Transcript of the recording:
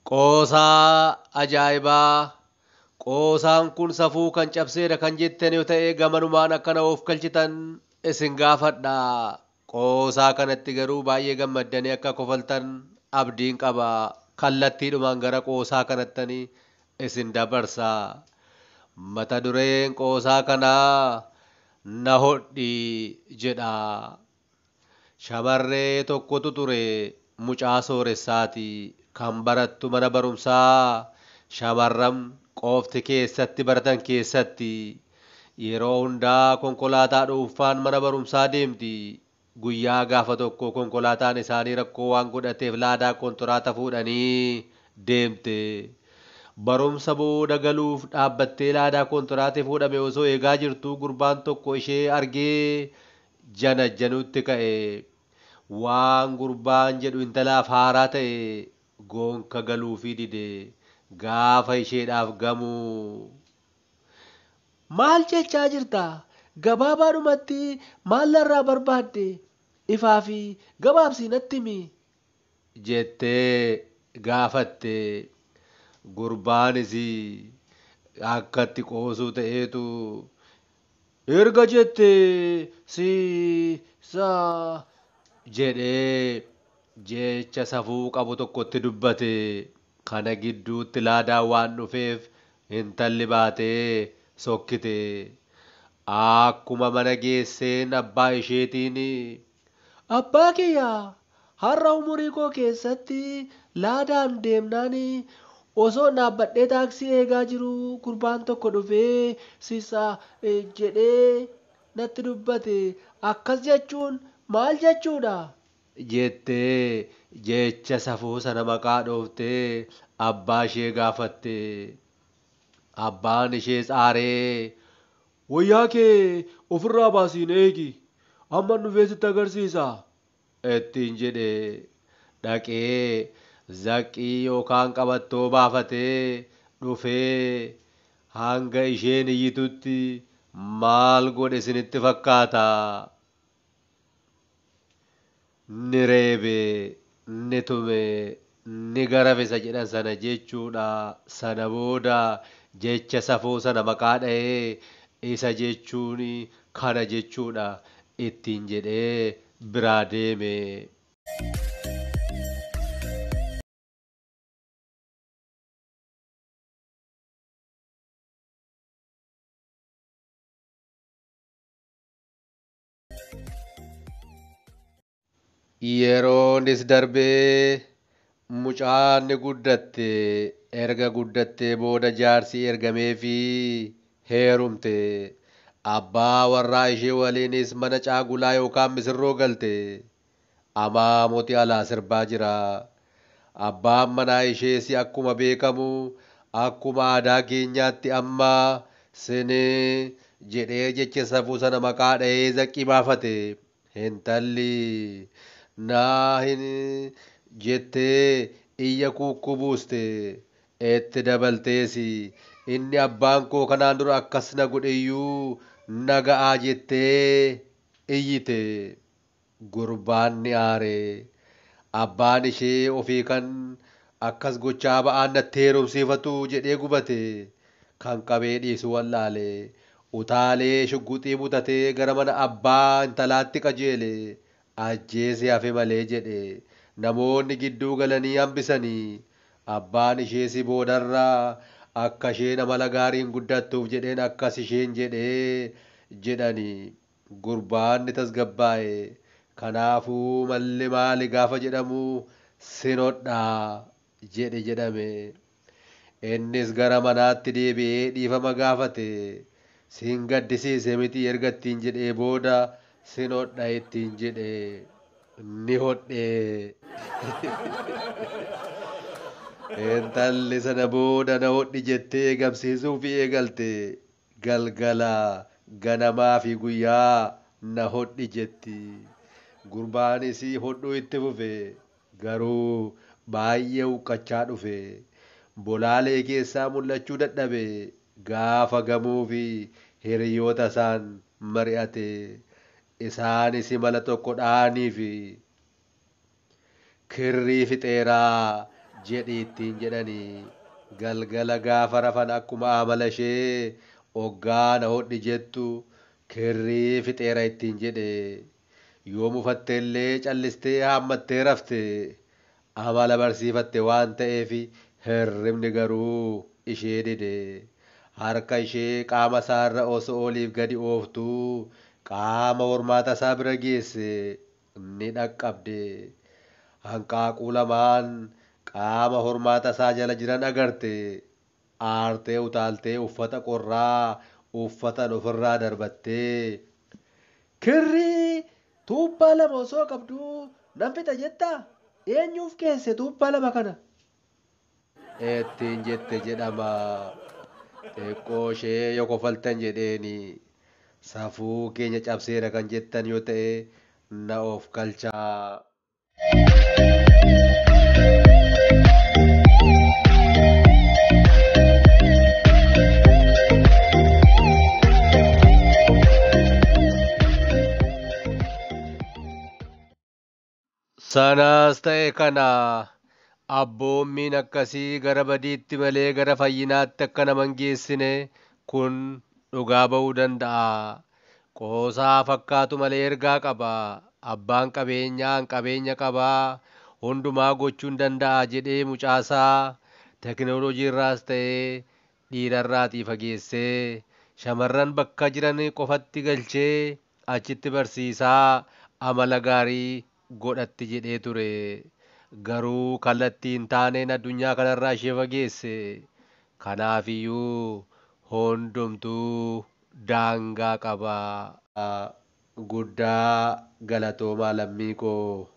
Qoosaa ajaa'ibaa! Qoosaan kun safuu kan cabseedha kan jettan yoo ta'e gamanumaan akkana of galchitan isin gaafadha. Qoosaa kanatti garuu baay'ee gammaddanii akka kofaltan abdiin qaba. Kallattiidhumaan gara qoosaa kanattanii isin dabarsa. Mata dureen qoosaa kanaa na hodhi jedha. Shamarree tokkotu ture mucaa sooressaati. Kan barattu mana barumsaa shamarran qofti keessatti baratan keessatti yeroo hundaa konkolaataa dhuunfaan mana barumsaa deemti. Guyyaa gaafa tokko konkolaataan isaanii rakkoo waan godhateef laadaa kontiraata fuudhanii deemte. Barumsa booda galuuf dhaabbattee laadaa kontiraatee fuudhame osoo eegaa jirtuu gurbaan tokko ishee argee janajjanuutti ka'e. Waan gurbaan jedhu intalaaf haaraa ta'e gonka galuufii dide gaafa isheedhaaf gamu. Maal jechaa jirta? Gabaabaadhumatti maal narraa barbaadde? Ifaa fi gabaabsii natti himi jettee gaafatte. Gurbaanis akkatti qoosuu ta'eetu erga jette si sa jedhee jecha safuu qabu tokkotti dubbate. Kana gidduutti laadaan waan dhufeef intalli baatee sokkite. Akkuma mana geesseen abbaa isheetiin abbaa kiyya har'a umurii koo keessatti laadaan deemnaan osoo dhaabbadhee taaksii eegaa jiru gurbaan tokko dhufee sisa jedhee natti dubbate akkas jechuun maal jechuudha? Jettee jecha safuu sana maqaa dhooftee abbaa ishee gaafatte. Abbaan ishees aaree wayyaa kee ofirraa baasiin eegi amma dhufee sitti agarsiisa ittiin jedhe. Dhaqee zaqqii yookaan qabattoo baafatee dhufee hanga isheen iyyitutti maal godhe isinitti fakkaata? Ni reebe, ni tume, ni garafisa jedhan sana jechuudha. Sana booda jecha safuu sana maqaa dha'ee isa jechuun kana jechuudha ittiin jedhee biraa deeme. Yeroonis darbee mucaan ni guddatte. Erga guddattee booda jaarsi ergameefii heerumte. Abbaa warraa ishee waliinis mana caagulaa yookaan misirroo galte. Amaamoti alaa sirbaa jira. Abbaan manaa ishees akkuma beekamu akkuma aadaa keenyaatti amma sinii jedhee jecha safuu sana maqaa dha'ee zaqqii baafate. Intalli naa hin jettee iyya kuukkuu buuste. Itti dabaltees inni abbaan koo kanaan dura akkas na godhe iyyuu na ga'aa jettee iyyite. Gurbaan ni aare. Abbaan ishee ofii kan akkas gochaa ba'aan natti heerumsiifatu jedhee gubate. Kan qabee dhiisu wallaale. Utaalee shugguxii butatee gara mana abbaa intalaatti qajeele. Ajjeese hafe malee jedhe. Namoonni gidduu galanii hambisanii. Abbaan ishees boodarraa akka isheen amala gaariin guddattuuf jedheen akkas isheen jedhee jedhani. Gurbaan ni tasgabbaa'e. Kanaafuu malli maali gaafa jedhamu sin hodhaa jedhe jedhame. Innis gara manaatti deebi'ee dhiifama gaafate. Sin gaddisiise miti erga ittiin jedhee booda sin hodha ittiin jedhe. Ni hodhe. Intalli sana booda na hodhi jettee eegamsiisuuf eegalte. Galgala ganamaa fi guyyaa na hodhi jetti. Gurbaanis hodhuu itti fufe. Garuu baay'ee huqqachaa dhufe. Bolaalee keessaa mul'achuu dadhabe. Gaafa gamuu fi hiriyoota isaan mari'ate. Isaanis mala tokko dha'anii fi kirrii fixeeraa jedhi ittiin jedhanii. Galgala gaafa rafan akkuma amala ishee oggaa na hodhi jettu kirrii fixeera ittiin jedhe. Yoo mufatte illee callistee haammattee rafte. Amala barsiifatte waan ta'eef hirribni garuu ishee dide. Harka ishee qaama isaarra osoo oliif gadi ooftuu qaama hormaata isaa bira geesse ni dhaqqabde. Hanqaaquu lamaan qaama hormaata isaa jala jiran agarte. Aartee utaaltee uffata qorraa uffatan ofirraa darbattee kirrii tuubbaa lama osoo qabduu nan fixa jettaa? Eenyuuf keesse tuubbaa lama kana? Ittiin jette jedhama. Xiqqoo ishee yoo kofaltan jedheeni safuu keenya cabseera kan jettan yoo ta'e na of galchaa. Sanas ta'e kana abboommiin akkasii gara badiitti malee gara fayyinaatti akka nama hin geessine kun dhugaa ba'uu danda'a. Qoosaa fakkaatu malee ergaa qaba. Abbaan qabeenyaa qabeenya qabaa hundumaa gochuu hin danda'a jedhee mucaasaa teknooloojii irraas ta'ee dhiirarraatii fageessee shamarran bakka jiran qofatti galchee achitti barsiisaa amala gaarii godhatti jedhee ture. Garuu kallattii hin taaneen addunyaa kanarraa ishee fageesse. Kanaafiyyuu hundumtuu daangaa qaba. Guddaa galatoomaa lammii koo.